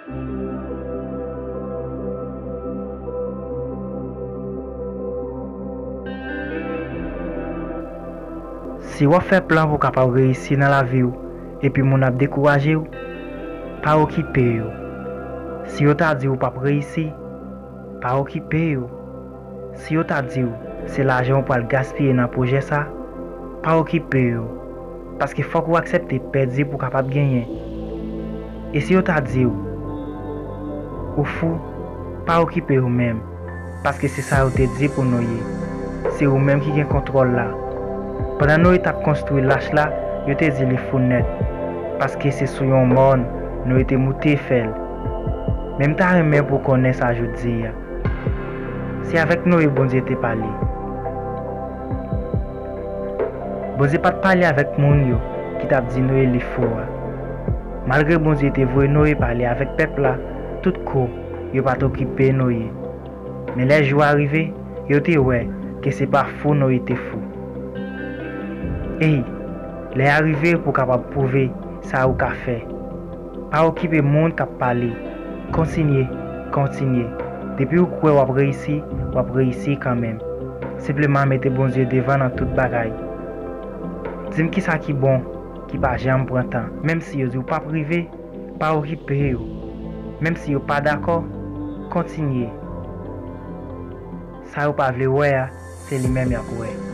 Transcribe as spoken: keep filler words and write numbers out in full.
Si w ap fè plan pou w kapab reyisi nan lavi w, epi moun ap dekouraje w, pa okipe yo. Si yo ta di w w p ap reyisi, pa okipe yo. Si yo ta di w se lajan w pral gaspiye nan pwojè sa, pa okipe yo. Paske fòk ou aksepte pèdi pou w kapab genyen. E si yo ta di w ou fou, pa okipe yo menm. Paske se sa yo te di pou nou ye. Se ou menm ki gen kontwòl la. Pandan Noye t ap konstwi lach la, yo te di li fou nèt. Paske se sou yon mòn Noye te moute fè l. Men m ta renmen pou w konnen sa jodi a. Se avèk Noye Bondye te pale. Bondye pa t pale avèk moun yo ki t ap di Noye li fou a. Malgre Bondye te voye Noye pale avèk pèp la, tout kou, yo pa t okipe Noye. Men lè jou a rive, yo te wè ke se pa fou Noye te fou. Ey, lè a rive pou w kapab pwouve sa ou ka fè. Pa okipe moun k ap pale. Kontinye, kontinye. Depi w kwè w ap reyisi, w ap reyisi kanmenm. Senpleman mete Bondye devan nan tout bagay. Di m kisa ki bon, ki pa janm pran tan. Menm si yo di w p ap rive, pa okipe yo. Menm si yo pa dakò, kontinye. Sa yo pa vle wè a, se li menm y ap wè.